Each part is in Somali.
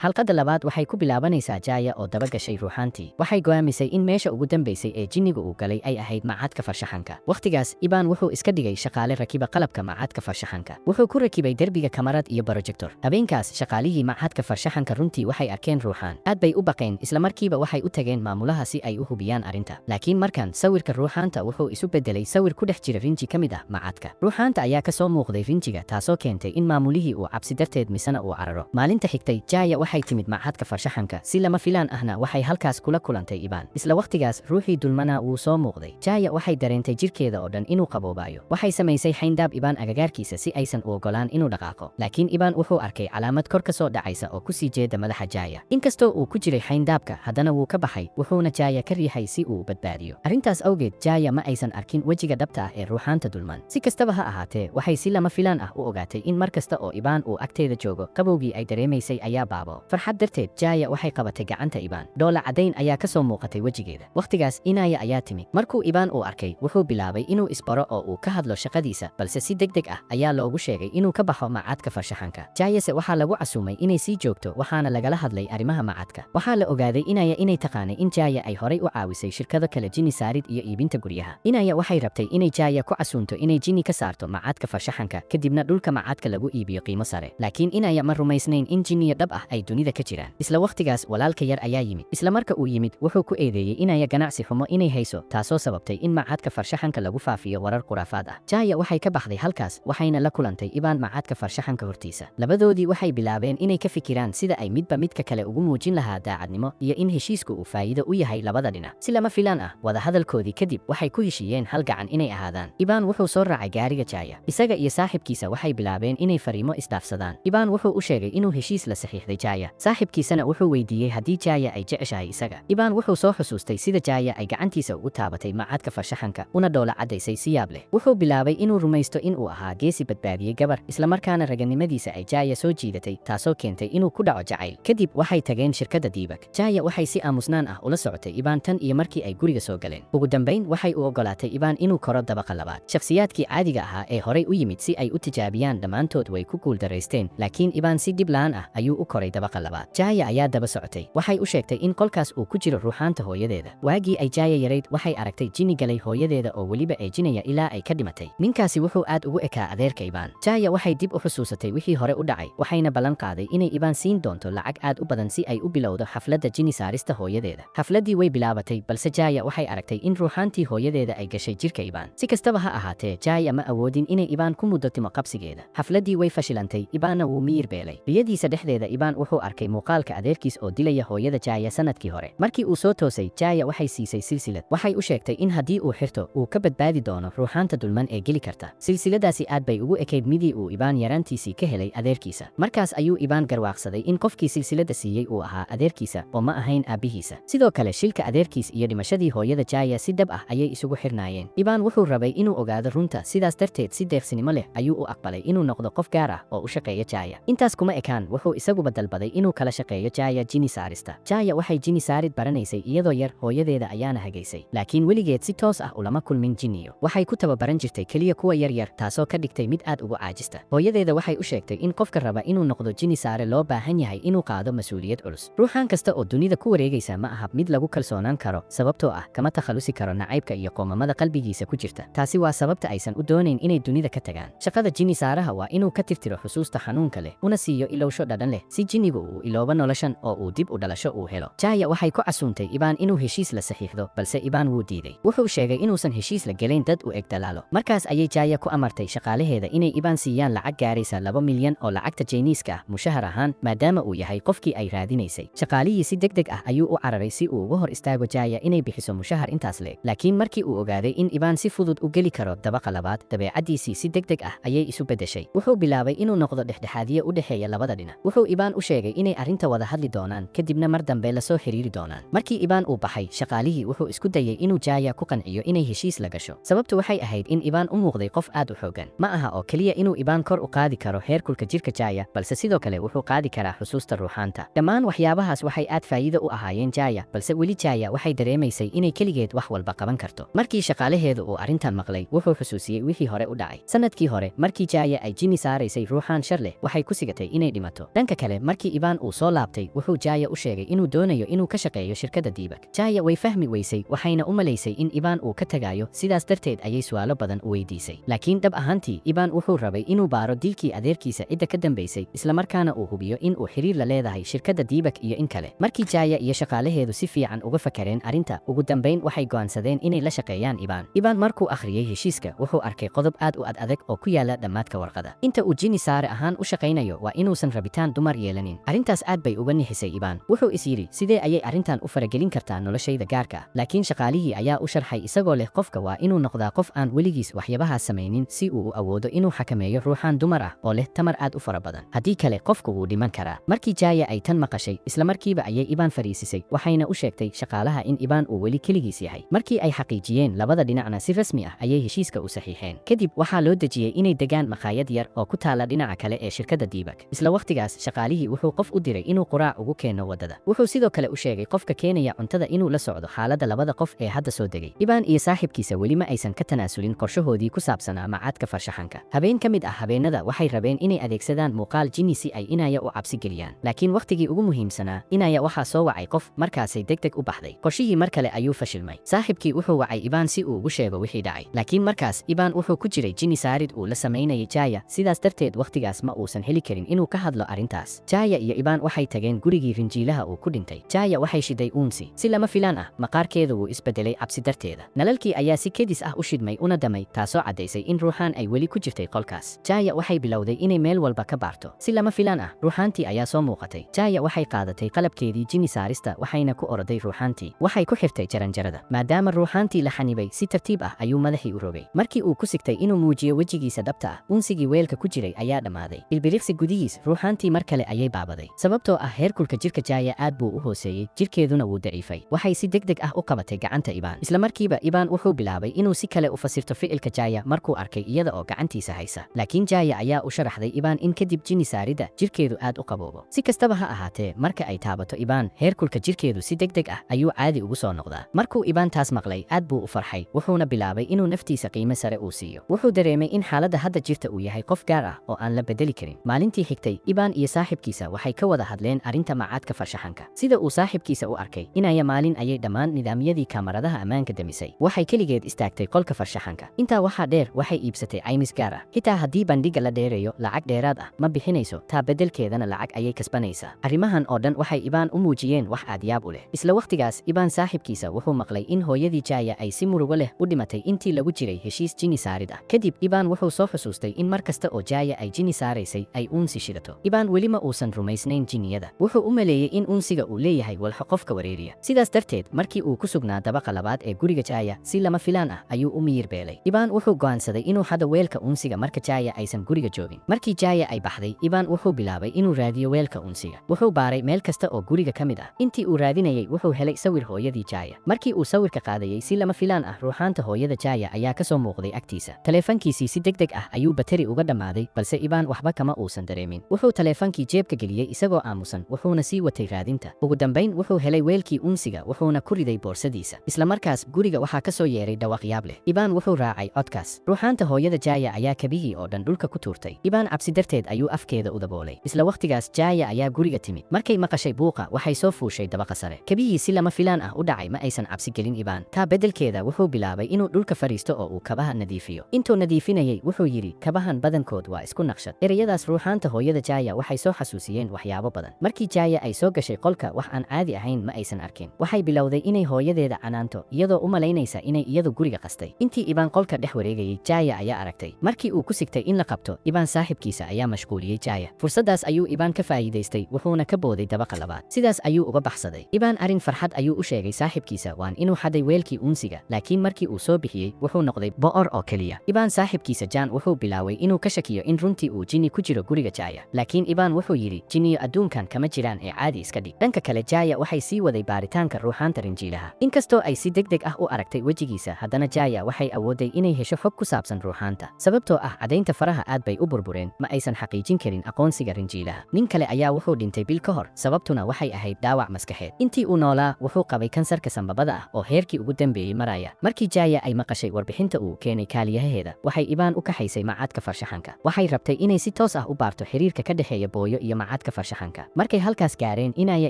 Xalqadda labaad waxay ku bilaabanaysaa Jaaya oo daba gashay ruuxaantii. Waxay go'aamisay in meesha ugu dambaysay ee jinnigu uu galay ay ahayd macadka farshaxanka. Wakhtigaas Ibaan wuxuu iska dhigay shaqaale rakiba qalabka macadka farshaxanka. Wuxuu ku rakibay derbiga kamarad iyo projector. Habeenkaas shaqaalihii macadka farshaxanka runtii waxay arkeen ruuxaan. Aad bay u baqeen, isla markiiba waxay u tageen maamulaha si ay u hubiyaan arrinta. Laakiin markan sawirka ruuxaanta wuxuu isu bedelay sawir ku dhex jira rinji ka mid ah macadka. Ruuxaanta ayaa ka soo muuqday rinjiga, taasoo keentay in maamulihii uu cabsi darteed misana uu cararo. Maalinta xigtay Jaaya waxay timid macadka farshaxanka, si lama filaan ahna waxay halkaas kula kulantay Ibaan. Isla wakhtigaas ruuxii dulmanaa wuu soo muuqday. Jaaya waxay dareentay jirkeeda oo dhan inuu qaboobaayo. Waxay samaysay xayndaab Ibaan agagaarkiisa si aysan u ogolaan inuu dhaqaaqo. Laakiin Ibaan wuxuu arkay calaamad kor ka soo dhacaysa oo ku sii jeeda madaxa Jaaya. Inkastoo uu ku jiray xayndaabka, haddana wuu ka baxay, wuxuuna Jaaya ka riixay si uu u badbaadiyo. Arrintaas awgeed Jaaya ma aysan arkin wejiga dhabta ah ee ruuxaanta dulman. Si kastaba ha ahaatee, waxay si lama filaan ah u ogaatay in mar kasta oo Ibaan uu agteeda joogo, qabowgii ay dareemaysay ayaa baabo. Farxad darteed Jaaya waxay qabatay gacanta Ibaan. Dhoola caddayn ayaa ka soo muuqatay wejigeeda. Wakhtigaas Inaya ayaa timid. Markuu Ibaan uu arkay, wuxuu bilaabay inuu isbaro oo uu ka hadlo shaqadiisa, balse si degdeg ah ayaa loogu sheegay inuu ka baxo macadka farshaxanka. Jaayase waxaa lagu casuumay inay sii joogto, waxaana lagala hadlay arrimaha macadka. Waxaa la ogaaday Inaya inay taqaanay in Jaaya ay horay u caawisay shirkado kale jinni saarid iyo iibinta guryaha. Inaya waxay rabtay inay Jaaya ku casuunto inay jinni ka saarto macadka farshaxanka, kadibna dhulka macadka lagu iibiyo qiimo sare. Laakiin Inaya ma rumaysnayn in jinniyo dhab ah ay dunida ka jiraan. Isla wakhtigaas walaalka yar ayaa yimid. Isla marka uu yimid wuxuu ku eedeeyey Inaya ganacsi xumo inay hayso, taasoo sababtay in macadka farshaxanka lagu faafiyo warar khuraafaad ah. Jaaya waxay ka baxday halkaas, waxayna la kulantay Ibaan macadka farshaxanka hortiisa. Labadoodii waxay bilaabeen inay ka fikiraan sida ay midba midka kale ugu muujin lahaa daacadnimo iyo in heshiisku uu faa'iido u yahay labada dhinac. Si lama filaan ah, wada hadalkoodii kadib waxay ku heshiiyeen hal gacan inay ahaadaan. Ibaan wuxuu soo raacay gaariga Jaaya. Isaga iyo saaxibkiisa waxay bilaabeen inay fariimo isdhaafsadaan. Ibaan wuxuu u sheegay inuu heshiis la saxiixday Jaaya. Saaxibkiisana wuxuu weydiiyey haddii Jaaya ay jeceshahay isaga. Ibaan wuxuu soo xusuustay sida Jaaya ay gacantiisa ugu taabatay macadka farshaxanka, una dhoola caddaysay si yaab leh. Wuxuu bilaabay inuu rumaysto in uu ahaa geesi badbaadiyey gabar, isla markaana raganimadiisa ay Jaaya soo jiidatay, taasoo keentay inuu ku dhaco jacayl. Kadib waxay tageen shirkadda Diibak. Jaaya waxay si aamusnaan ah ula socotay Ibaan tan iyo markii ay guriga soo galeen. Ugu dambayn waxay u ogolaatay Ibaan inuu koro dabaqa labaad. Shakhsiyaadkii caadiga ahaa ee horay u yimid si ay u tijaabiyaan dhammaantood way ku guuldaraysteen, laakiin Ibaan si dhib la'aan ah ayuu u koray dabaqa labaad. Jaaya ayaa daba socotay. Waxay u sheegtay in qolkaas uu ku jiro ruuxaanta hooyadeeda. Waagii ay Jaaya yarayd waxay aragtay jinni galay hooyadeeda oo weliba eejinaya ilaa ay ka dhimatay. Ninkaasi wuxuu aad ugu ekaa adeerka Ibaan. Jaaya waxay dib u xusuusatay wixii hore u dhacay, waxayna ballan qaaday inay Ibaan siin doonto lacag aad u badan si ay u bilowdo xafladda jinni saarista hooyadeeda. Xafladdii way bilaabatay, balse Jaaya waxay aragtay in ruuxaantii hooyadeeda ay gashay jirka Ibaan. Si kastaba ha ahaatee, Jaaya ma awoodin inay Ibaan ku muddo timo qabsigeeda. Xafladdii way fashilantay, Ibaanna wuu miyir beelay. Riyadiisa dhexdeeda Ibaan wuxuu arkay muuqaalka adeerkiis oo dilaya hooyada Jaaya sanadkii hore. Markii uu soo toosay, Jaaya waxay siisay silsilad. Waxay u sheegtay in haddii uu xirto uu ka badbaadi doono ruuxaanta dulman ee geli karta. Silsiladaasi aad bay ugu ekayd midii uu Ibaan yaraantiisii ka helay adeerkiisa. Markaas ayuu Ibaan garwaaqsaday in qofkii silsiladda siiyey uu ahaa adeerkiisa oo ma ahayn aabbihiisa. Sidoo kale shilka adeerkiis iyo dhimashadii hooyada Jaaya si dhab ah ayay isugu xirnaayeen. Ibaan wuxuu rabay inuu ogaado runta, sidaas darteed si deeqsinimo leh ayuu u aqbalay inuu noqdo qof gaar ah oo u shaqeeya Jaaya. Intaas kuma ekaan, wuxuu isaguba dalbaday inuu kala shaqeeyo Jaaya jini saarista. Jaaya waxay jini saarid baranaysay iyadoo yar, hooyadeeda ayaana hagaysay. Laakiin weligeed si toos ah ulama kulmin jinniyo. Waxay ku tababaran jirtay keliya kuwa yar yar, taasoo ka dhigtay mid aad ugu caajista. Hooyadeeda waxay u sheegtay in qofka raba inuu noqdo jini saare loo baahan yahay inuu qaado mas'uuliyad culus. Ruuxaan kasta oo dunida ku wareegaysa ma aha mid lagu kalsoonaan karo, sababtoo ah kama takhalusi karo nacaybka iyo qoomamada qalbigiisa ku jirta. Taasi waa sababta aysan u doonayn inay dunida ka tagaan. Shaqada jini saaraha waa inuu ka tirtiro xusuusta xanuunka leh, una siiyo ilowsho dhadhan leh, si jinnigu uu iloobo noloshan oo uu dib u dhalasho uu helo. Jaaya waxay ku casuuntay Ibaan inuu heshiis la saxiixdo, balse Ibaan wuu diiday. Wuxuu sheegay inuusan heshiis la gelayn dad u eg dalaalo. Markaas ayay Jaaya ku amartay shaqaalaheeda inay Ibaan siiyaan lacag gaaraysa 2 milyan oo lacagta Jayniiska ah mushahar ahaan, maadaama uu yahay qofkii ay raadinaysay. Shaqaalihii si degdeg ah ayuu u cararay si uu uga hor istaago Jaaya inay bixiso mushahar intaas leeg. Laakiin markii uu ogaaday in Ibaan si fudud u geli karo dabaqa labaad, dabeecaddiisii si degdeg ah ayay isu beddeshay. Wuxuu bilaabay inuu noqdo dhexdhexaadiye u dhexeeya labada dhinac. Wuxuu Ibaan u sheegay inay arrinta wada hadli doonaan, kadibna mar dambe la soo xiriiri doonaan. Markii Ibaan uu baxay, shaqaalihii wuxuu isku dayay inuu Jaaya ku qanciyo inay heshiis la gasho. Sababtu waxay ahayd in Ibaan u muuqday qof aad u xooggan. Ma aha oo keliya inuu Ibaan kor u qaadi karo heerkulka jirka Jaaya, balse sidoo kale wuxuu qaadi karaa xusuusta ruuxaanta. Dhammaan waxyaabahaas waxay aad faa'iido u ahaayeen Jaaya, balse weli Jaaya waxay dareemaysay inay keligeed wax walba qaban karto. Markii shaqaalaheedu uu arrintan maqlay, wuxuu xusuusiyey wixii hore u dhacay. Sanadkii hore, markii Jaaya ay jinni saaraysay ruuxaan shar leh, waxay ku sigatay inay dhimato. Dhanka kale, markii Markii Ibaan uu soo laabtay, wuxuu Jaya u sheegay inuu doonayo inuu ka shaqeeyo shirkadda Diibak. Jaya way fahmi weysay, waxayna u malaysay in Ibaan uu ka tagayo, sidaas darteed ayay su'aalo badan u weydiisay. Laakiin dhab ahaantii, Ibaan wuxuu rabay inuu baaro dilkii adeerkiisa cidda ka dambaysay, islamarkaana uu hubiyo in uu xiriir la leedahay shirkadda Diibak iyo in kale. Markii Jaya iyo shaqaalaheedu si fiican uga fakareen arrinta, ugu dambayn waxay go'aansadeen inay la shaqeeyaan Ibaan. Ibaan markuu akhriyey heshiiska, wuxuu arkay qodob aad u ad adag oo ku yaala dhammaadka warqada. Inta uu jini saare ahaan u shaqaynayo, waa inuusan rabitaan dumar yeelanin. Arrintaas aad bay uga nixisay Ibaan. Wuxuu is yidhi, "Sidee ayay arrintan u faragelin kartaa noloshayda gaarka ah?" Laakiin shaqaalihii ayaa u sharxay isagoo leh, qofka waa inuu noqdaa qof aan weligiis waxyabahaas samaynin si uu u awoodo inuu xakameeyo ruuxaan dumar ah oo leh tamar aad u fara badan. Haddii kale, qofku wuu dhiman karaa. Markii Jaya ay tan maqashay, islamarkiiba ayay Ibaan fariisisay, waxayna u sheegtay shaqaalaha in Ibaan uu weli keligiis yahay. Markii ay xaqiijiyeen, labada dhinacna si rasmi ah ayay heshiiska u saxiixeen. Kadib waxaa loo dejiyey inay degaan makhaayad yar oo ku taala dhinaca kale ee shirkadda Diibak. Isla wakhtigaas, shaqaalihii wuxuu qof u diray inuu quraac ugu keeno waddada. Wuxuu sidoo kale u sheegay qofka keenaya cuntada inuu la socdo xaaladda labada qof ee hadda soo degay. Ibaan iyo saaxiibkiisa weli ma aysan ka tanaasulin qorshahoodii ku saabsanaa macaadka farshaxanka. Habeen ka mid ah habeenada, waxay rabeen inay adeegsadaan muuqaal jinni si ay Inaya u cabsi geliyaan. Laakiin wakhtigii ugu muhiimsanaa, Inaya waxaa soo wacay qof, markaasay deg deg u baxday. Qorshihii mar kale ayuu fashilmay. Saaxiibkii wuxuu wacay Ibaan si uu ugu sheego wixii dhacay, laakiin markaas Ibaan wuxuu ku jiray jinni saarid uu la samaynayay Jaya, sidaas darteed wakhtigaas ma uusan heli karin inuu ka hadlo arrintaas. Jaya iyo Ibaan waxay tageen gurigii rinjiilaha uu ku dhintay. Jaya waxay shiday uunsi. Si lama filaan ah, maqaarkeedu wuu isbedelay cabsi darteeda. Nalalkii ayaa si kedis ah u shidmay una damay, taasoo caddaysay in ruuxaan ay weli ku jirtay qolkaas. Jaya waxay bilowday inay meel walba ka baarto. Si lama filaan ah, ruuxaantii ayaa soo muuqatay. Jaya waxay qaadatay qalabkeedii jinni saarista, waxayna ku oroday ruuxaantii. Waxay ku xirtay jaranjarada. Maadaama ruuxaantii la xanibay, si tartiib ah ayuu madaxii u rogay. Markii uu ku sigtay inuu muujiyo wejigiisa dhabta ah, unsigii weelka ku jiray ayaa dhammaaday. Ilbiriqsi gudihiis, ruuxaantii mar kale ayay baabaday. Sababtoo ah heerkulka jirka Jaya aad buu u hooseeyey, jirkeeduna wuu daciifay. Waxay si degdeg ah u qabatay gacanta Ibaan. Isla markiiba Ibaan wuxuu bilaabay inuu si kale u fasirto ficilka Jaya markuu arkay iyada oo gacantiisa haysa. Laakiin Jaya ayaa u sharaxday Ibaan in kadib jinni saaridda jirkeedu aad u qaboobo. Si kastaba ha ahaatee, marka ay taabato Ibaan, heerkulka jirkeedu si degdeg ah ayuu caadi ugu soo noqdaa. Markuu Ibaan taas maqlay, aad buu u farxay, wuxuuna bilaabay inuu naftiisa qiime sare uu siiyo. Wuxuu dareemay in xaaladda hadda jirta uu yahay qof gaar ah oo aan la bedeli karin. Maalintii xigtay, Ibaan iyo saaxiibkiisa waxay ka wada hadleen arrinta macaadka farshaxanka. Sida uu saaxiibkiisa u arkay, Inaya maalin ayay dhammaan nidaamyadii kaamaradaha ammaanka demisay. Waxay keligeed istaagtay qolka farshaxanka. Intaa waxaa dheer, waxay iibsatay caymis gaar ah. Xitaa haddii bandhigga la dheereeyo, lacag dheeraad ah ma bixinayso, taa beddelkeedana lacag ayay kasbanaysaa. Arrimahan oo dhan waxay Ibaan u muujiyeen wax aad yaab u leh. Isla wakhtigaas, Ibaan saaxiibkiisa wuxuu maqlay in hooyadii Jaya ay si murugo leh u dhimatay intii lagu jiray heshiis jinni saarid ah. Kadib Ibaan wuxuu soo xusuustay in mar kasta oo Jaya ay jinni saaraysay ay uunsi shidato. Ibaan weli ma uusan rumaysnayn jinniyada. Wuxuu u maleeyey in uunsiga uu leeyahay walxo qofka wareeriya. Sidaas darteed, markii uu ku sugnaa dabaqa labaad ee guriga Jaya, si lama filaan ah ayuu u miyir beelay. Ibaan wuxuu go'aansaday inuu xado weelka uunsiga marka Jaya aysan guriga joogin. Markii Jaya ay baxday, Ibaan wuxuu bilaabay inuu raadiyo weelka uunsiga. Wuxuu baaray meel kasta oo guriga ka mid ah. Intii uu raadinayay, wuxuu helay sawir hooyadii Jaya. Markii uu sawirka qaadayay, si lama filaan ah ruuxaanta hooyada Jaya ayaa ka soo muuqday agtiisa. Taleefankiisii si degdeg ah ayuu bateri uga dhammaaday, balse Ibaan waxba kama uusan dareemin. Wuxuu taleefankii jeebka geliyey isagoo aamusan, wuxuuna sii watay raadinta. Ugu dambayn wuxuu helay weelkii uunsiga, wuxuuna ku riday boorsadiisa. Isla markaas guriga waxaa ka soo yeeray dhawaaq yaab leh. Ibaan wuxuu raacay codkaas. Ruuxaanta hooyada Jaya ayaa kabihii oo dhan dhulka ku tuurtay. Ibaan cabsi darteed ayuu afkeeda u daboolay. Isla wakhtigaas Jaya ayaa guriga timid. Markay maqashay buuqa, waxay soo fuushay dabaqa sare. Kabihii si lama filaan ah u dhacay ma aysan cabsi gelin Ibaan. Taa beddelkeeda, wuxuu bilaabay inuu dhulka fariisto oo uu kabaha nadiifiyo. Intuu nadiifinayay, wuxuu yidhi, "Kabahan badankood waa isku naqshad." Ereyadaas ruuxaanta hooyada Jaya waxay soo xasuusiyeen waxyaabo badan. Markii Jaya ay soo gashay qolka, wax aan caadi ahayn ma aysan arkin. Waxay bilowday inay hooyadeeda canaanto, iyadoo u malaynaysa inay iyadu guriga qastay. Intii Ibaan qolka dhex wareegayay, Jaya ayaa aragtay. Markii uu ku sigtay in la qabto, Ibaan saaxiibkiisa ayaa mashquuliyey Jaya. Fursaddaas ayuu Ibaan ka faa'iidaystay, wuxuuna ka booday dabaqa labaad. Sidaas ayuu uga baxsaday. Ibaan arrin farxad ayuu u sheegay saaxiibkiisa, waan inuu xaday weelkii uunsiga, laakiin markii uu soo bixiyey, wuxuu noqday bo'or oo keliya. Ibaan saaxiibkiisa Jan wuxuu bilaabay inuu ka shakiyo in runtii uu jinni ku jiro guriga Jaya. Laakiin Ibaan wuxuu yidhi, "Jinniyo adduunkan kama jiraan ee caadi iska dhig." Dhanka kale, Jaya waxay sii waday baaritaanka ruuxaanta rinjiilaha. Inkastoo ay si degdeg ah u aragtay wejigiisa, haddana Jaya waxay awooday inay hesho xog ku saabsan ruuxaanta. Sababtoo ah caddaynta faraha aad bay u burbureen, ma aysan xaqiijin karin aqoonsiga rinjiilaha. Nin kale ayaa wuxuu dhintay bil ka hor, sababtuna waxay ahayd dhaawac maskaxeed. Intii uu noolaa, wuxuu qabay kansarka sambabada ah oo heerkii ugu dambeeyey maraya. Markii Jaya ay maqashay warbixinta uu keenay kaaliyahaheeda, waxay Ibaan u kaxaysay macadka farshaxanka. Waxay rabtay inay si toos ah u baarto xiriirka ka dhexeeya booyo iyo macadka. machadka farshaxanka. Markay halkaas gaareen, Inaya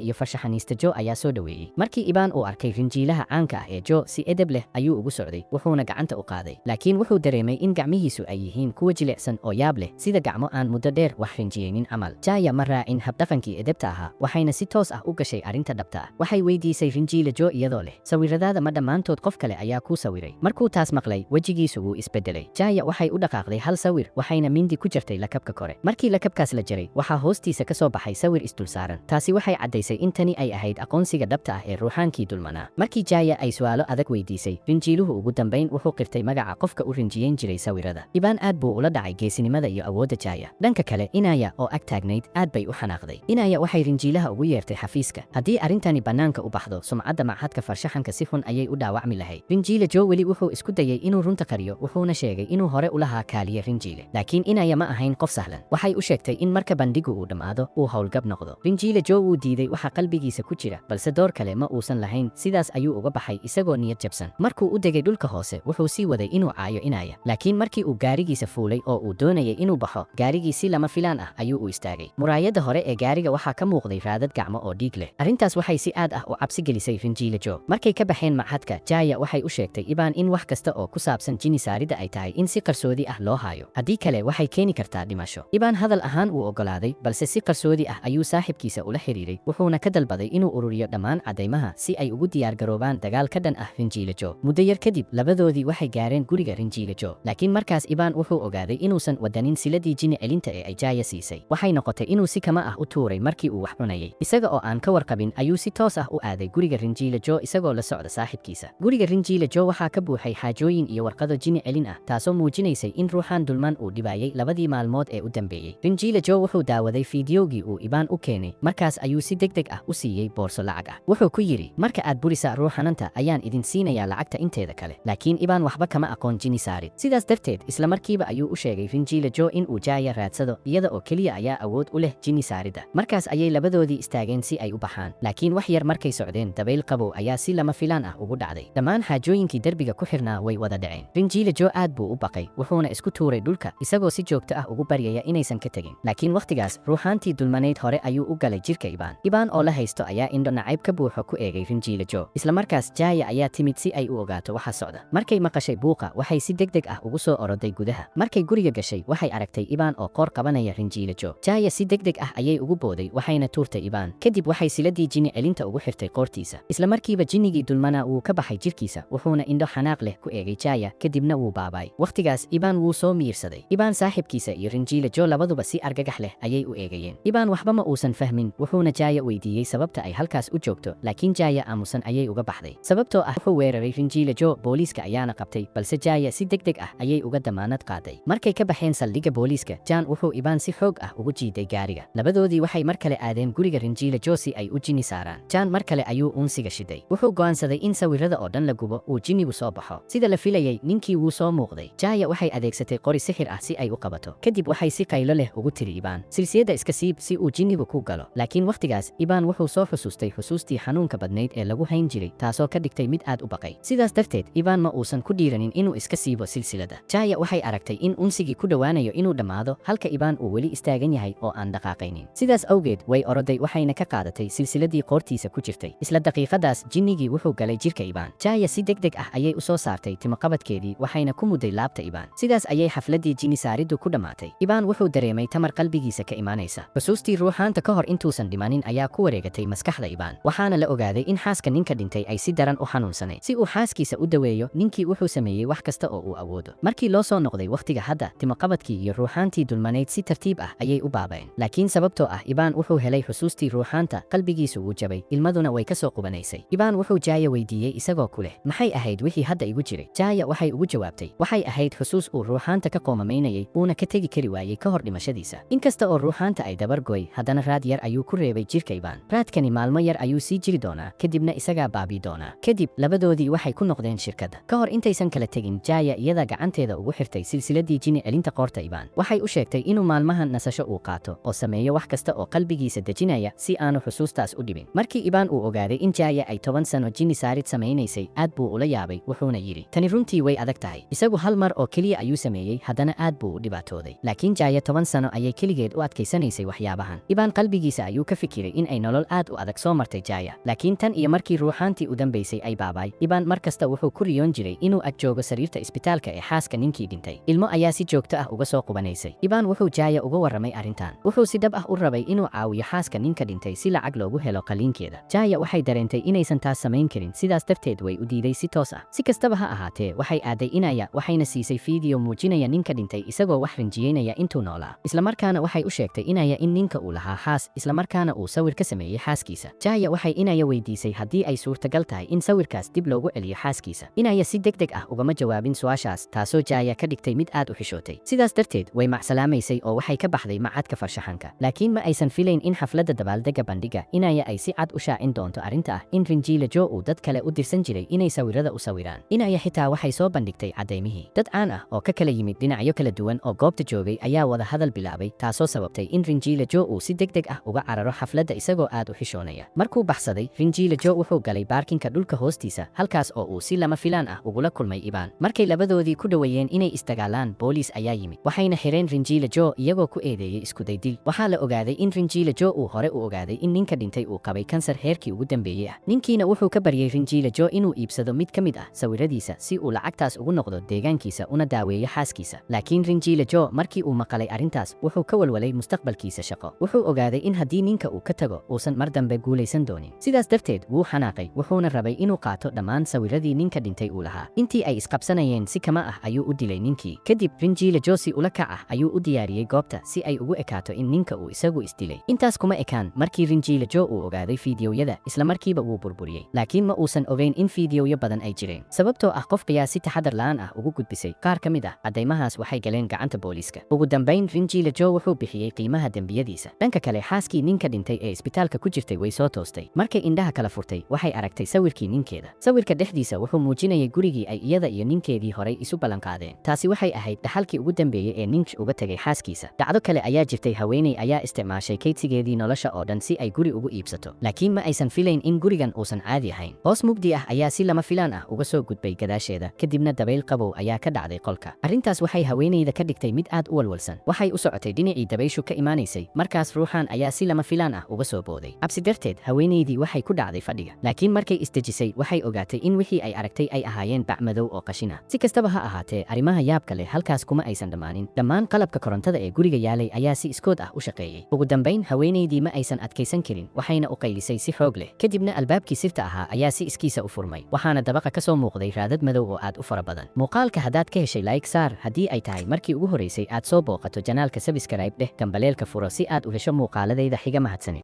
iyo farshaxaniista Jo ayaa soo dhoweeyey. Markii Ibaan uu arkay rinjiilaha caanka ah ee Jo, si edeb leh ayuu ugu socday, wuxuuna gacanta u qaaday. Laakiin wuxuu dareemay in gacmihiisu ay yihiin kuwa jilicsan oo yaab leh, sida gacmo aan muddo dheer wax rinjiyeynin camal. Jaya ma raacin habdhaqankii edebta ahaa, waxayna si toos ah u gashay arrinta dhabta ah. Waxay weydiisay rinjiile Jo iyadoo leh, "Sawiradaada ma dhammaantood qof kale ayaa kuu sawiray?" Markuu taas maqlay, wejigiisu wuu isbedelay. Jaya waxay u dhaqaaqday hal sawir, waxayna mindi ku jartay lakabka kore. Markii lakabkaas la jaray, waxaa hoostiisa ka soo baxay sawir isdulsaaran. Taasi waxay caddaysay in tani ay ahayd aqoonsiga dhabta ah ee ruuxaankii dulmanaa. Markii Jaya ay su'aalo adag weydiisay, rinjiiluhu ugu dambayn wuxuu qirtay magaca qofka u rinjiyeyn jiray sawirada. Ibaan aad buu ula dhacay geesinimada iyo awoodda Jaya. Dhanka kale, Inaya oo ag taagnayd aad bay u xanaaqday. Inaya waxay rinjiilaha ugu yeertay xafiiska. Haddii arrintani bannaanka u baxdo, sumcadda machadka farshaxanka si xun ayay u dhaawacmi lahayd. Rinjiile Jo weli wuxuu isku dayay inuu runta qariyo, wuxuuna sheegay inuu hore u lahaa kaaliye rinjiile. Laakiin Inaya ma ahayn qof sahlan. Waxay u sheegtay in marka bandhigu uu dhammaado uu howlgab noqdo. Rinjiile Jo wuu diiday waxa qalbigiisa ku jira, balse door kale ma uusan lahayn. Sidaas ayuu uga baxay isagoo niyad jabsan. Markuu u degay dhulka hoose, wuxuu sii waday inuu caayo Inaya. Laakiin markii uu gaarigiisa fuulay oo uu doonayay inuu baxo, gaarigii si lama filaan ah ayuu u istaagay. Muraayadda hore ee gaariga waxaa ka muuqday raadad gacmo oo dhiig leh. Arrintaas waxay si aad ah u cabsi gelisay rinjiile Jo. Markay ka baxeen machadka, Jaya waxay u sheegtay Ibaan in wax kasta oo ku saabsan jini saaridda ay tahay in si qarsoodi ah loo haayo, haddii kale waxay keeni kartaa dhimasho. Ibaan hadal ahaan wuu oggolaaday, balse si qarsoodi ah ayuu saaxibkiisa ula xiriiray, wuxuuna ka dalbaday inuu ururiyo dhammaan caddaymaha si ay ugu diyaar garoobaan dagaal ka dhan ah rinjiile Jo. Muddo yar kadib, labadoodii waxay gaareen guriga rinjiile Jo. Laakiin markaas Ibaan wuxuu ogaaday inuusan wadanin siladii jini celinta ee ay Jaya siisay. Waxay noqotay inuu si kama ah u tuuray markii uu wax cunayay. Isaga oo aan ka warqabin ayuu si toos ah u aaday guriga rinjiile Jo isagoo la socda saaxibkiisa. Guriga rinjiile Jo waxaa ka buuxay xaajooyin iyo warqado jini celin ah, taasoo muujinaysay in ruuxaan dulman uu dhibaayay labadii maalmood ee u dambeeyey. Rinjiile Jo wuxuu daawaday fiidiyowgii uu Ibaan u keenay. Markaas ayuu si degdeg ah u siiyey boorso lacag ah. Wuxuu ku yidhi, "Marka aad burisa ruuxananta ayaan idin siinayaa lacagta inteeda kale." Laakiin Ibaan waxba kama aqoon jini saarid. Sidaas darteed isla markiiba ayuu u sheegay rinjiile Jo in uu Jaya raadsado, iyada oo keliya ayaa awood u leh jini saaridda. Markaas ayay labadoodii istaageen si ay u baxaan. Laakiin wax yar markay socdeen, dabayl qabow ayaa si lama filaan ah ugu dhacday. Dhammaan xaajooyinkii derbiga ku xirnaa way wada dhaceen. Rinjiile Jo aad buu u baqay, wuxuuna isku tuuray dhulka isagoo si joogto ah ugu baryaya inaysan ka tegin. Laakiin wakhtigaas ruuxaantii dulmanayd hore ayuu u galay jirka Ibaan. Ibaan oo la haysto ayaa indho nacayb ka buuxo ku eegay rinjiile Jo. Isla markaas Jaya ayaa timid si ay u ogaato waxa socda. Markay maqashay buuqa, waxay si degdeg ah ugu soo oroday gudaha. Markay guriga gashay, waxay aragtay Ibaan oo qoor qabanaya rinjiile Jo. Jaya si degdeg ah ayay ugu booday, waxayna tuurtay Ibaan. Kadib waxay siladii jini celinta ugu xirtay qoortiisa. Isla markiiba jinnigii dulmana wuu ka baxay jirkiisa, wuxuuna indho xanaaq leh ku eegay Jaya, kadibna wuu baabay. Wakhtigaas Ibaan wuu soo miirsaday. Ibaan saaxibkiisa iyo rinjiile Jo labaduba si argagax leh ayay u eegayeen. Ibaan waxba ma uusan fahmin, wuxuuna Jaya weydiiyey sababta ay halkaas u joogto, laakiin Jaya aamusan ayay uga baxday. Sababtoo ah wuxuu weeraray rinjiile Jo, booliiska ayaana qabtay, balse Jaya si degdeg ah ayay uga damaanad qaaday. Markay ka baxeen saldhigga booliiska, Jan wuxuu Ibaan si xoog ah ugu jiiday gaariga. Labadoodii waxay mar kale aadeen guriga rinjiile Jo si ay u jini saaraan. Jan mar kale ayuu uunsiga shiday. Wuxuu go'aansaday in sawirada oo dhan la gubo, uu jinnigu soo baxo. Sida la filayay, ninkii wuu soo muuqday. Jaya waxay adeegsatay qori sixir ah si ay u qabato. Kadib waxay si qaylo leh ugu tiri Ibaan, "Silsiyadda iska siib si uu jinnigu ku galo." Laakiin wakhtigaas Ibaan wuxuu soo xusuustay xusuustii xanuunka badnayd ee lagu hayn jiray, taasoo ka dhigtay mid aad u baqay. Sidaas darteed Ibaan ma uusan ku dhiiranin inuu iska siibo silsilada. Jaya waxay aragtay in unsigii ku dhowaanayo inuu dhammaado, halka Ibaan uu weli istaagan yahay oo aan dhaqaaqaynin. Sidaas awgeed way oroday, waxayna ka qaadatay silsiladii qoortiisa ku jirtay. Isla daqiiqadaas jinnigii wuxuu galay jirka Ibaan. Jaya si degdeg ah ayay u soo saartay timoqabadkeedii, waxayna ku mudday laabta Ibaan. Sidaas ayay xafladdii jini saariddu ku dhammaatay. Ibaan wuxuu dareemay tamar qalbigiisa ka imaanaysa. Xusuustii ruuxaanta ka hor intuusan dhimanin ayaa ku wareegatay maskaxda Ibaan, waxaana la ogaaday in xaaska ninka dhintay ay si daran u xanuunsanayd. Si uu xaaskiisa u daweeyo, ninkii wuxuu sameeyey wax kasta oo uu awoodo. Markii loo soo noqday wakhtiga hadda, timoqabadkii iyo ruuxaantii dulmanayd si tartiib ah ayay u baaba'een. Laakiin sababtoo ah Ibaan wuxuu helay xusuustii ruuxaanta, qalbigiisu wuu jabay, ilmaduna way ka soo qubanaysay. Ibaan wuxuu Jaya weydiiyey isagoo ku leh, "Maxay ahayd wixii hadda igu jiray?" Jaya waxay ugu jawaabtay, "Waxay ahayd xusuus uu ruuxaanta ka qoomamaynayay, uuna ka tegi kari waayey ka hor dhimashadiisa." Inkasta oo ruuxaanta ay dabar goy, haddana raad yar ayuu ku reebay jirka Ibaan. Raadkani maalmo yar ayuu sii jiri doonaa, kadibna isagaa baabii doonaa. Kadib labadoodii waxay ku noqdeen shirkadda. Ka hor intaysan kala tegin, Jaya iyada gacanteeda ugu xirtay silsiladii jini celinta qoorta Ibaan. Waxay u sheegtay inuu maalmahan nasasho uu qaato oo sameeyo wax kasta oo qalbigiisa dejinaya si aanu xusuustaas u dhibin. Markii Ibaan uu ogaaday in Jaya ay 10 sano jini saarid samaynaysay, aad buu ula yaabay, wuxuuna yidhi, "Tani runtii way adag tahay." Isagu hal mar oo keliya ayuu sameeyey, haddana aad buu u dhibaatooday. Laakiin Jaya 10 sano ayay keligeed u adkaysanaysay waxyaabo Waxyaabahan Ibaan qalbigiisa ayuu ka fikiray in ay nolol aad u adag soo martay Jaya. Laakiin tan iyo markii ruuxaantii u dambaysay ay baabaay, Ibaan mar kasta wuxuu ku riyoon jiray inuu ag joogo sariirta isbitaalka ee xaaska ninkii dhintay. Ilmo ayaa si joogto ah uga soo qubanaysay. Ibaan wuxuu Jaya uga warramay arrintan. Wuxuu si dhab ah u rabay inuu caawiyo xaaska ninka dhintay si lacag loogu helo qaliinkeeda. Jaya waxay dareentay inaysan taas samayn karin, sidaas darteed way u diiday si toos ah. Si kastaba ha ahaatee, waxay aaday Inaya, waxayna siisay fiidiyo muujinaya ninka dhintay isagoo wax rinjiyeynaya intuu noolaa. Islamarkaana waxay u sheegtay Inaya in ninka uu lahaa xaas, islamarkaana uu sawir ka sameeyey xaaskiisa. Jaya waxay Inaya weydiisay haddii ay suurtagal tahay in sawirkaas dib loogu celiyo xaaskiisa. Inaya si degdeg ah ugama jawaabin su'aashaas, taasoo Jaya ka dhigtay mid aad u xishootay. Sidaas darteed way macsalaamaysay oo waxay ka baxday macadka farshaxanka. Laakiin ma aysan filayn in xafladda dabaaldega bandhiga Inaya ay si cad u shaacin doonto arrinta ah in Rinjiila Jo uu dad kale u dirsan jiray inay sawirada u sawiraan. Inaya xitaa waxay soo bandhigtay caddaymihii. Dad caan ah oo ka kala yimid dhinacyo kala duwan oo goobta joogay ayaa wada hadal bilaabay, taasoo sababtay in Rinjiila Jo uu si degdeg ah uga cararo xafladda isagoo aad u xishoonaya. Markuu baxsaday, Rinjiila Jo wuxuu galay baarkinka dhulka hoostiisa, halkaas oo uu si lama filaan ah ugula kulmay Ibaan. Markay labadoodii ku dhoweeyeen inay isdagaalaan, booliis ayaa yimid, waxayna xireen Rinjiila Jo iyagoo ku eedeeyey iskuday dil. Waxaa la ogaaday in Rinjiila Jo uu hore u ogaaday in ninka dhintay uu qabay kansar heerkii ugu dambeeyey ah. Ninkiina wuxuu ka baryey Rinjiila Jo inuu iibsado mid ka mid ah sawiradiisa si uu lacagtaas ugu noqdo deegaankiisa una daaweeyo xaaskiisa. Laakiin Rinjiila Jo markii uu maqalay arrintaas, wuxuu ka walwalay mustaqbalkiisa shaqo. Wuxuu ogaaday in haddii ninka uu ka tago uusan mar dambe guulaysan doonin. Sidaas darteed wuu xanaaqay, wuxuuna rabay inuu qaato dhammaan sawiradii ninka dhintay uu lahaa. Intii ay isqabsanayeen, si kama ah ayuu u dilay ninkii. Kadib Rinjiila Jo si ula kac ah ayuu u diyaariyey goobta si ay ugu ekaato in ninka uu isagu isdilay. Intaas kuma ekaan. Markii Rinjiila Jo uu ogaaday fiidiyowyada, isla markiiba wuu burburiyey. Laakiin ma uusan ogeyn in fiidiyowyo badan ay jireen, sababtoo ah qof qiyaas si taxadar la'aan ah ugu gudbisay. Qaar ka mid ah caddaymahaas waxay galeen gacanta booliiska. Ugu dambayn Rinjiila Jo wuxuu bixiyey qiimaha dembiyadiisa. Dhanka kale, xaaskii ninka dhintay ee isbitaalka ku jirtay way soo toostay. Markay indhaha kala furtay, waxay aragtay sawirkii ninkeeda. Sawirka dhexdiisa wuxuu muujinayay gurigii ay iyada iyo ninkeedii horay isu ballanqaadeen. Taasi waxay ahayd dhaxalkii ugu dambeeyey ee nink uga tegay xaaskiisa. Dhacdo kale ayaa jirtay. Haweeney ayaa isticmaashay kaydsigeedii nolosha oo dhan si ay guri ugu iibsato, laakiin ma aysan filayn in gurigan uusan caadi ahayn. Hoos mugdi ah ayaa si lama filaan ah uga soo gudbay gadaasheeda, kadibna dabayl qabow ayaa ka dhacday qolka. Arrintaas waxay haweeneyda ka dhigtay mid aad u walwalsan. Waxay u socotay dhinacii dabayshu ka imaanaysay, markaas ruuxan ayaa si lama filaan ah uga soo booday. Cabsi darteed haweeneydii waxay ku dhacday fadhiga, laakiin markay isdejisay waxay ogaatay in wixii ay aragtay ay ahaayeen bac madow oo qashin ah. Si kastaba ha ahaatee, arrimaha yaabka leh halkaas kuma aysan dhammaanin. Dhammaan qalabka korontada ee guriga yaalay ayaa si iskood ah u shaqeeyey. Ugu dambayn haweeneydii ma aysan adkaysan karin, waxayna u qaylisay si xoog leh. Kadibna albaabkii sirta ahaa ayaa si iskiisa u furmay, waxaana dabaqa ka soo muuqday raadad madow oo aad u fara badan. Muuqaalka haddaad ka heshay, like saar. Haddii ay tahay markii ugu horeysay aad soo booqato channelka, subscribe dheh, gambaleelka furo si aad u hesho muuqaaladayda xiga. Mahadsanid.